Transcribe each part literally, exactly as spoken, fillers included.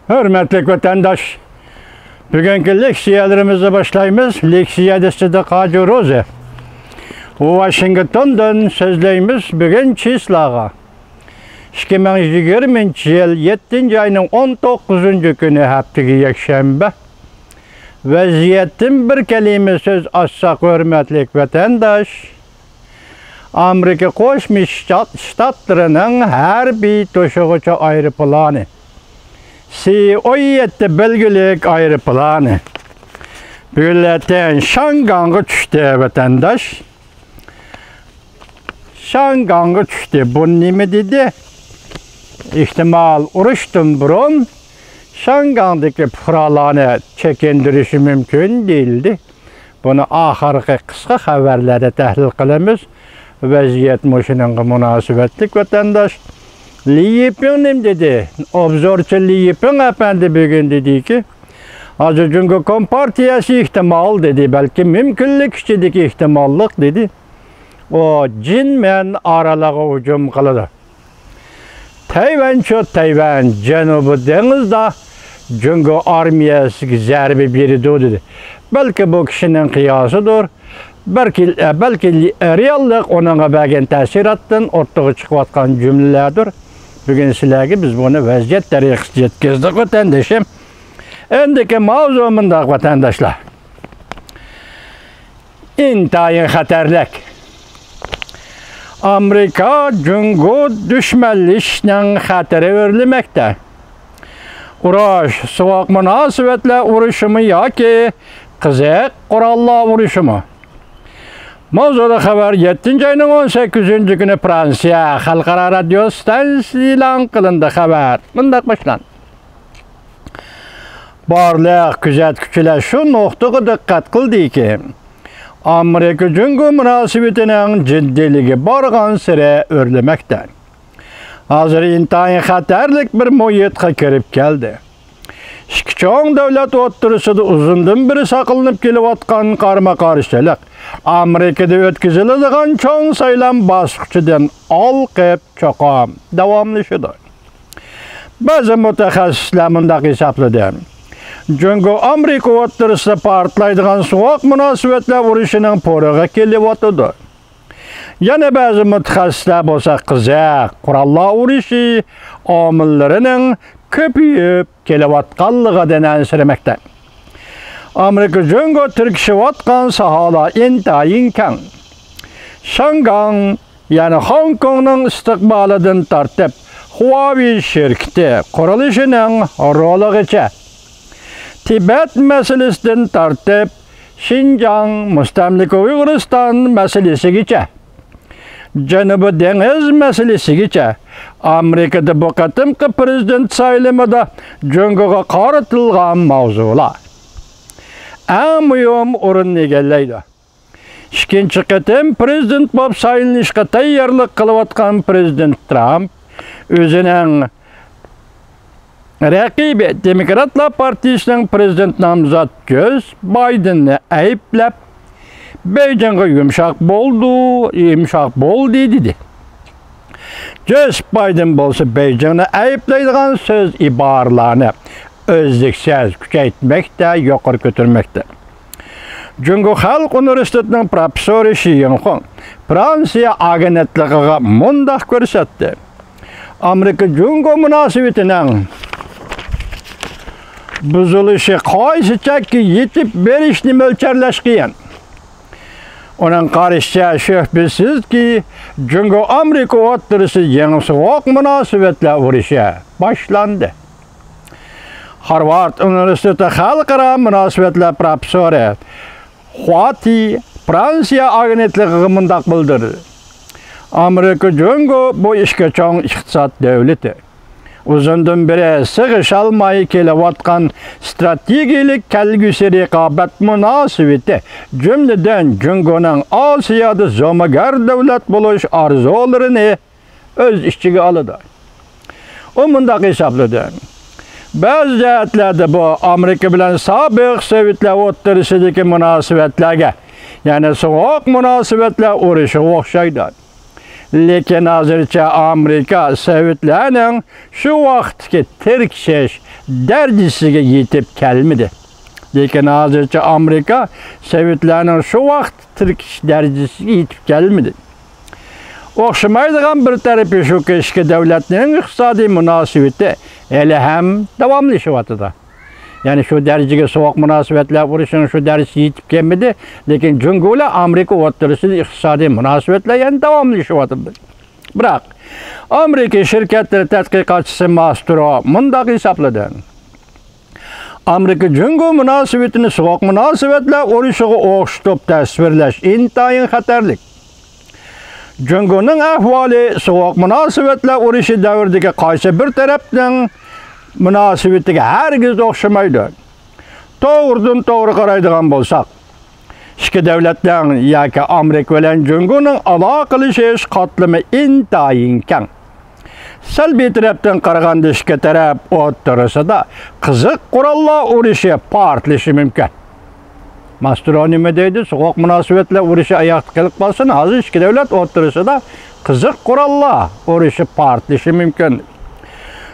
ھۆرمەتلىك ۋەتەنداش، بۈگۈنكى لېكسىيەلىرىمىزنى باشلايمىز. لېكسىيەدە سىدىق ھاجى روزى. ۋاشىنگتوندىن سۆزلەيمىز بۈگۈن چىسلاغا. ئىككى مىڭ يىگىرمىنچى يىل يەتتىنچى ئاينىڭ ئون توققۇزىنچى كۈنى، ھەپتىگە يەكشەنبە. ۋەزىيەتتىن بىر كەلىمە سۆز ئاچساق، ھۆرمەتلىك ۋەتەنداش، ئامېرىكا قوشما شتات-، شتاتلىرىنىڭ ھەربىي توشۇغۇچى ئايروپىلانى، سى ئون يەتتە بەلگىلىك ئايروپىلانى بۈگۈنلەتەن شاڭگاڭغا چۈشتى، ۋەتەنداش. شاڭگاڭغا چۈشتى. بۇ نېمە دېدى؟ ئېھتىمال، ئۇرۇشتىن بۇرۇن شاڭگاڭدىكى پۇقرالارنى چېكىندۈرۈشى مۇمكىن دېيىلدى. بۇنى ئاخىرقى قىسقا خەۋەرلەردە تەھلىل قىلىمىز. ۋەزىيەت مۇشۇنىڭغا مۇناسىۋەتلىك، ۋەتەنداش. لى يىپىڭ نېمە دېدى؟ ئوبزورچى لى يىپىڭ ئەپەندى بۈگۈن دېدىكى، ھازىر جۇڭگو كومپارتىيەسى ئېھتىمال دېدى، بەلكى مۇمكىنلىك ئىچىدىكى ئېھتىماللىق دېدى. ئۇ جىنمەن ئارالىغا ھۇجۇم قىلىدۇ. تەيۋەن چوت تەيۋەن، جەنۇبىي دېڭىزدا جۇڭگو ئارمىيەسىگە زەربە بېرىدۇ دېدى. بەلكى بۇ كىشىنىڭ قىياسىدۇر. بەلكى، بەلكى رېئاللىق ئۇنىڭغا بەرگەن تەسىراتتىن ئوتتۇرىغا چىقىۋاتقان جۈملىلەردۇر. بۈگۈن سىلەرگە بىز بۇنى ۋەزىيەت دەرىجىسىدە يەتكۈزدۇق، ۋەتەندىشىم. ئەندىكى ماۋزۇ مۇنداق، ۋەتەنداشلار. ئىنتايىن خەتەرلىك. ئامېرىكا جۇڭگو دۈشمەنلىشىشنىڭ خەتىرى ئۆرلىمەكتە. ئۇرۇش، سوغۇق مۇناسىۋەتلەر ئۇرۇشىمۇ ياكى قىزىق قوراللار ئۇرۇشىمۇ؟ ماۋزۇدا خەۋەر يەتتىنچى ئاينىڭ ئون سەككىزىنچى كۈنى فرانسىيە خەلقئارا رادىيو ستانسىيىسىدا ئېلان قىلىندى. خەۋەر مۇنداق باشلاندى. بارلىق كۆزەتكۈچىلەر شۇ نۇقتىغا دىققەت قىلدىكى، ئامېرىكا جۇڭگو مۇناسىۋىتىنىڭ جىددىيلىكى بارغانسېرى ئۆرلىمەكتە. ھازىر ئىنتايىن خەتەرلىك بىر مۇھىتقا كىرىپ كەلدى. ئىككى چوڭ دۆلەت ئوتتۇرىسىدا ئۇزۇندىن بېرى ساقلىنىپ كېلىۋاتقان قارىمۇ قارشىلىق ئامېرىكىدا ئۆتكۈزۈلىدىغان چوڭ سايلام باسقۇچىدىن ئالقىپ چوقۇم داۋاملىشىدۇ. بەزى مۇتەخەسسىسلەر مۇنداق ھېسابلىدى: جۇڭگو ئامېرىكا ئوتتۇرىسىدا پارتلايدىغان سوغۇق مۇناسىۋەتلەر ئۇرۇشىنىڭ پۇرىقى كېلىۋاتىدۇ. يەنە بەزى مۇتەخەسسىسلەر بولسا قىزىق قوراللار ئۇرۇشى ئامىللىرىنىڭ كۆپىيىپ كېلىۋاتقانلىقىدىن ئەنسىرىمەكتە. ئامېرىكا جۇڭگو تىركىشىۋاتقان ساھەلەر ئىنتايىن كەڭ. شاڭگاڭ، يەنى خوڭكوڭنىڭ ئىستىقبالىدىن تارتىپ، خۇاۋېي شىركىتى قۇرۇلۇشىنىڭ رولىغىچە، تىبەت مەسىلىسىدىن تارتىپ، شىنجاڭ، مۇستەملىكە ئۇيغۇرىستان مەسىلىسىگىچە، جەنۇبىي دېڭىز مەسىلىسىگىچە، ئامېرىكىدا بۇ قېتىمقى پىرېزىدېنت سايلىمىدا جۇڭگوغا قارىتىلغان ماۋزۇلار ئەڭ مۇھىم ئورۇننى ئىگىلەيدۇ. ئىككىنچى قېتىم پىرېزىدېنت بولۇپ سايلىنىشقا تەييارلىق قىلىۋاتقان پىرېزىدېنت ترامپ ئۆزىنىڭ رەقىبى، دېموكراتلار پارتىيىسىنىڭ پىرېزىدېنت نامزات جوس بايدېننى ئەيىبلەپ، بېيجىڭغا يۇمشاق بولدى، يۇمشاق بولدى دېدى. جوس بايدېن بولسا بېيجىڭنى ئەيىبلەيدىغان سۆز ئىبارىلەرنى ئۈزلۈكسىز كۈچەيتمەكتە، يۇقىرى كۆتۈرمەكتە. جۇڭگو خەلق ئۇنىۋېرسىتېتىنىڭ پروفېسسورى شى يىڭخۇڭ فرانسىيە ئاگېنتلىقىغا مۇنداق كۆرسەتتى: ئامېرىكا جۇڭگو مۇناسىۋىتىنىڭ بۇزۇلۇشى قايسى چەككە يېتىپ بېرىشنى مۆلچەرلەش قىيىن. ئۇنىڭ قارىشىچە، شۈبھىسىزكى، جۇڭگو ئامېرىكا ئوتتۇرىسىدا يېڭى سوغۇق مۇناسىۋەتلەر ئۇرۇشى باشلاندى. خارۋارد ئۇنىۋېرسىتېتى خەلقئارا مۇناسىۋەتلەر پروفېسسورى خۇاتى فرانسىيە ئاگېنتلىقىغا مۇنداق بىلدۈردى: ئامېرىكا جۇڭگو بۇ ئىككى چوڭ ئىقتىساد دۆلىتى ئۇزۇندىن بېرى سىغىشالماي كېلىۋاتقان ئىستراتېگىيەلىك كەلگۈسى رىقابەت مۇناسىۋىتى، جۈملىدىن جۇڭگونىڭ ئاسىيادا زومىگەر دۆلەت بولۇش ئارزۇلىرىنى ئۆز ئىچىگە ئالىدۇ. ئۇ مۇنداق ھېسابلىدى: بەزى جەھەتلەردە بۇ ئامېرىكا بىلەن سابىق سوۋېتلار ئوتتۇرىسىدىكى مۇناسىۋەتلەرگە، يەنى سوغۇق مۇناسىۋەتلەر ئۇرۇشىغا ئوخشايدۇ. لېكىن ھازىرچە ئامېرىكا سوۋېتلارنىڭ شۇ ۋاقىتتىكى تىركىشىش دەرىجىسىگە يېتىپ كەلمىدى. لېكىن ھازىرچە ئامېرىكا سوۋېتلارنىڭ شۇ ۋاقىت تىركىشىش دەرىجىسىگە يېتىپ كەلمىدى. ئوخشىمايدىغان بىر تەرىپى شۇكى، ئىككى دۆلەتنىڭ ئىقتىسادىي مۇناسىۋىتى ھېلىھەم داۋاملىشىۋاتىدۇ. يەنى شۇ دەرىجىگە سوغۇق مۇناسىۋەتلەر ئۇرۇشىنىڭ شۇ دەرىجىسى يېتىپ كەلمىدى، لېكىن جۇڭگو بىلەن ئامېرىكا ئوتتۇرىسىدا ئىقتىسادىي مۇناسىۋەتلەر يەنە داۋاملىشىۋاتىدۇ. بىراق، ئامېرىكا شىركەتلىرى تەتقىقاتچىسى ماسترو مۇنداق ھېسابلىدى: ئامېرىكا جۇڭگو مۇناسىۋىتىنى سوغۇق مۇناسىۋەتلەر ئۇرۇشىغا ئوخشىتىپ تەسۋىرلەش ئىنتايىن خەتەرلىك. جۇڭگونىڭ ئەھۋالى سوغۇق مۇناسىۋەتلەر ئۇرۇشى دەۋرىدىكى قايسى بىر تەرەپنىڭ مۇناسىۋىتىگە ھەرگىز ئوخشىمايدۇ. توغرىدىن توغرا قارايدىغان بولساق، ئىككى دۆلەتنىڭ ياكى ئامېرىكا بىلەن جۇڭگونىڭ ئالاقىلىشىش قاتلىمى ئىنتايىن كەڭ. سەلبىي تەرەپتىن قارىغاندا، ئىككى تەرەپ ئوتتۇرىسىدا قىزىق قوراللار ئۇرۇشى پارتلىشى مۇمكىن. ماسترو نېمە دەيدۇ؟ سوغۇق مۇناسىۋەتلەر ئۇرۇشى ئاياغدا قېلىپ قالسۇن، ھازىر ئىككى دۆلەت ئوتتۇرىسىدا قىزىق قوراللار ئۇرۇشى پارتلىشى مۇمكىن.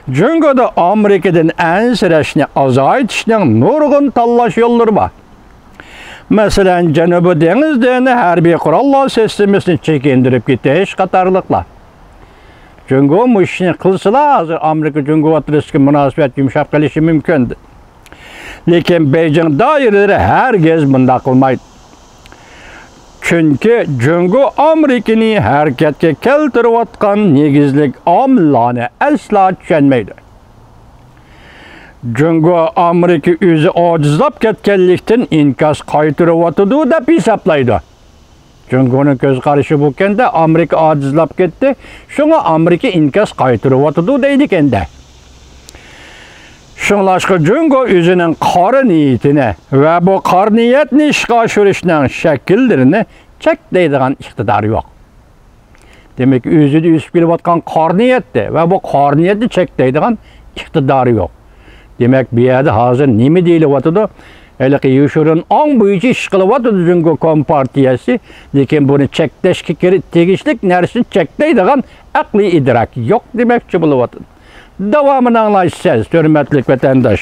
جۇڭگودا ئامېرىكىدىن ئەنسىرەشنى ئازايتىشنىڭ نۇرغۇن تاللاش يوللىرى بار. مەسىلەن، جەنۇبىي دېڭىزدىن ھەربىي قوراللار سىستېمىسىنى چېكىندۈرۈپ كېتىش قاتارلىقلار. جۇڭگو مۇشۇ ئىشنى قىلسىلا، ھازىر ئامېرىكا جۇڭگو ئوتتۇرىسىدىكى مۇناسىۋەت يۇمشاپ قېلىشى مۇمكىن. لېكىن بېيجىڭ دائىرىلىرى ھەرگىز مۇنداق قىلمايدۇ. چۈنكى جۇڭگو ئامېرىكىنى ھەرىكەتكە كەلتۈرۈۋاتقان نېگىزلىك ئامىللارنى ئەسلا چۈشەنمەيدۇ. جۇڭگو ئامېرىكا ئۆزى ئاجىزلاپ كەتكەنلىكتىن ئىنكاس قايتۇرۇۋاتىدۇ دەپ ھېسابلايدۇ. جۇڭگونىڭ كۆز قارىشى بۇكەندە، ئامېرىكا ئاجىزلاپ كەتتى، شۇڭا ئامېرىكا ئىنكاس قايتۇرۇۋاتىدۇ دەيدىكەندە. شۇڭلاشقا جۇڭگو ئۆزىنىڭ قارا نىيىتىنى ۋە بۇ قارا نىيەتنى ئىشقا ئاشۇرۇشنىڭ شەكىللىرىنى چەكلەيدىغان ئىقتىدارى يوق. دېمەك، ئۆزىدە ئۆسۈپ كېلىۋاتقان قارا نىيەتتە ۋە بۇ قارا نىيەتنى چەكلەيدىغان ئىقتىدارى يوق. دېمەك، بۇ يەردە ھازىر نېمە دېيىلىۋاتىدۇ؟ ھېلىقى يوشۇرۇن ئاڭ بويىچە ئىش قىلىۋاتىدۇ جۇڭگو كومپارتىيەسى، لېكىن بۇنى چەكلەشكە كېرە-، تېگىشلىك نەرسىنى چەكلەيدىغان ئەقلىي ئىدراك يوق دېمەكچى بولۇۋاتىدۇ. داۋامىنى ئاڭلايسىز، ھۆرمەتلىك ۋەتەنداش.